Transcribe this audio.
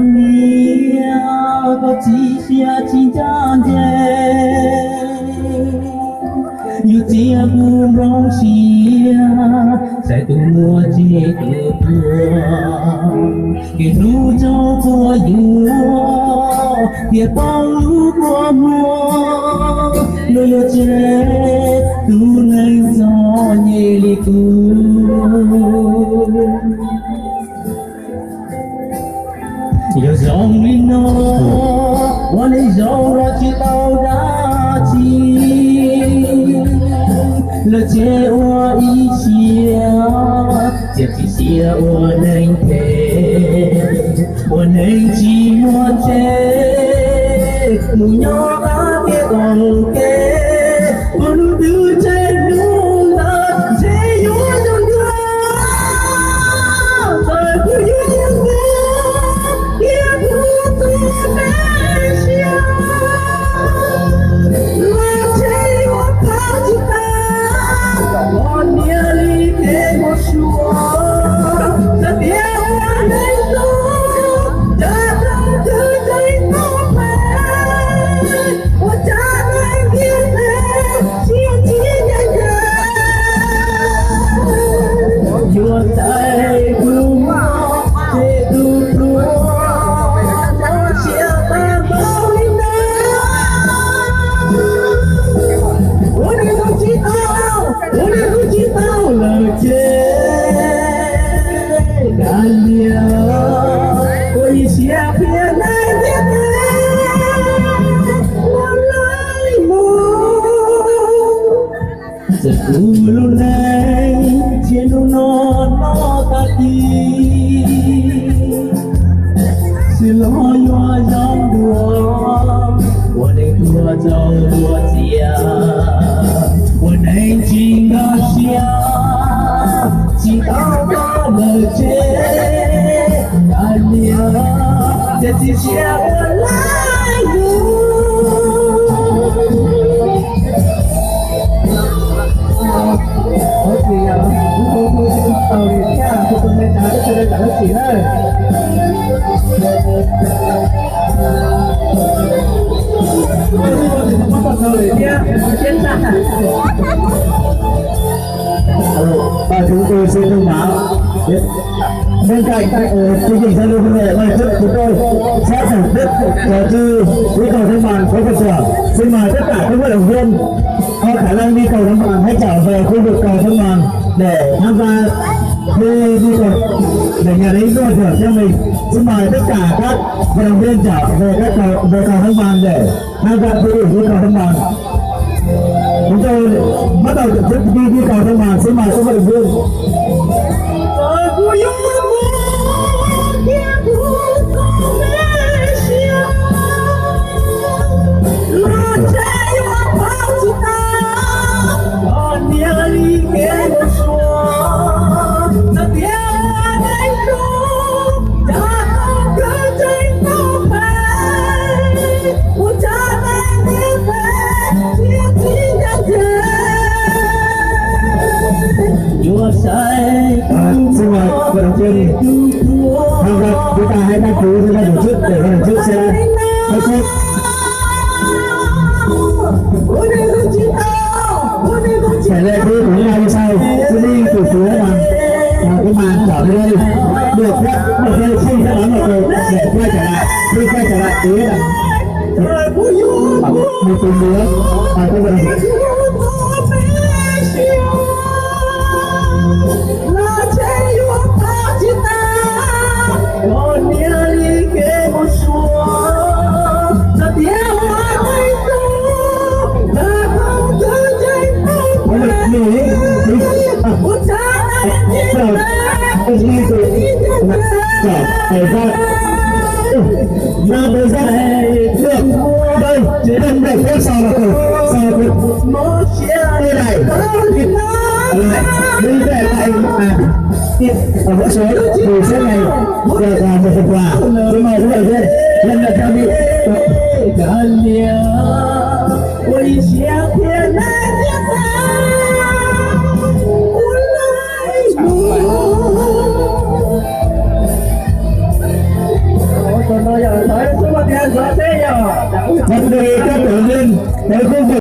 Niam, koj txiv xav tsis ncaj ncees, yuav txiav kuv nplooj siab, saib tus muaj tsis tus tuag, kev hlub txoj quav yuav, thiaj paub lub kua muag, luag yuav tseg tus neeg txom nyem li kuv. Yog zoo li no, ua neeg zoo los tsis tau dab tsi, lawv tseg ua ib siab, txiav txim siab ua neeg phem, ua neeg tsis muaj tsev, mus nyob qab tiaj qaum kev, ua lub twg tseg hnub ntawd ntshe yuav zoo dua, txawm kuv yuav zoo dua, tiam kuv tus me siab, los ntshe yuav pab tsis tau, los niam li kev muaj suab, txawm tias ua neeg zoo, cas tau twg tseem tau phem, ua cas neeg tiag tiag siab tsis ncaj ncees, yuav txais tus muaj tsis tus tuag, siab tag npaum li ntawd. Ua neeg zoo tsis tau, ua neeg zoo tsis tau lawm ces, kav liam, ua ib siab qhia neeg tiag tiag, ua lawm mus. Txawm kuv lub neej ntshe hnub no noj tag kis, tsis los yuav zoo dua, ua neeg tuag txaus luag txiav, ua neeg tsis nkag siab, tsis tau koj lawm ces, kav liam, txiav txim siab ua lawm mus. Ua tsis yog, kuv hu hu tsis tau li thiab, kuv tus me tsav twb tsis tau li cas lawm tsis na. Ờ, chúng tôi xin thông báo. Bên cạnh, ờ, chương trình giao lưu văn nghệ, ban tổ chức chúng tôi sẽ thưởng thức trò chơi Bí Cầu Thăng Bằng có phần thưởng. Xin mời tất cả các vận động viên có khả năng đi cầu Thăng Bằng hãy trở về khu vực cầu Thăng Bằng để tham gia thi đi cầu, để nhận lấy giải thưởng cho mình. Xin mời tất cả các vận động viên trở về các cầu, về cầu Thăng Bằng để tham gia thi đi cầu Thăng Bằng. Chúng tôi bắt đầu tổ chức thi đi cầu Thăng Bằng. Xin mời các vận động viên. Ờ, xin mời vận động viên Thăng Long, chúng ta hãy đăng ký với ban tổ chức để ban tổ chức sẽ sắp xếp. Thể lệ thi của chúng ta như sau. Xin đi từ phía mà, à, cái màn đỏ bên đây. Được phép, một giây xin sẽ bấm vào cột để quay trở lại. Xin quay trở lại phía là một tuần nữa. À, các bạn. Ôi, ôi, ôi, ôi. Rồi, ôi, ôi, ôi. Rồi, thời gian. Rồi, thời gian. Được. Đây, chỉ cần đẩy cái sò là được. Sò được. Đây này. Đây, đây, đây. À. Ở võ số, mười sáu ngày. Rồi, và một phần quà. Xin mời các bạn lên. Lên là cho đi. Cả nhà. Ôi, siap thiab na.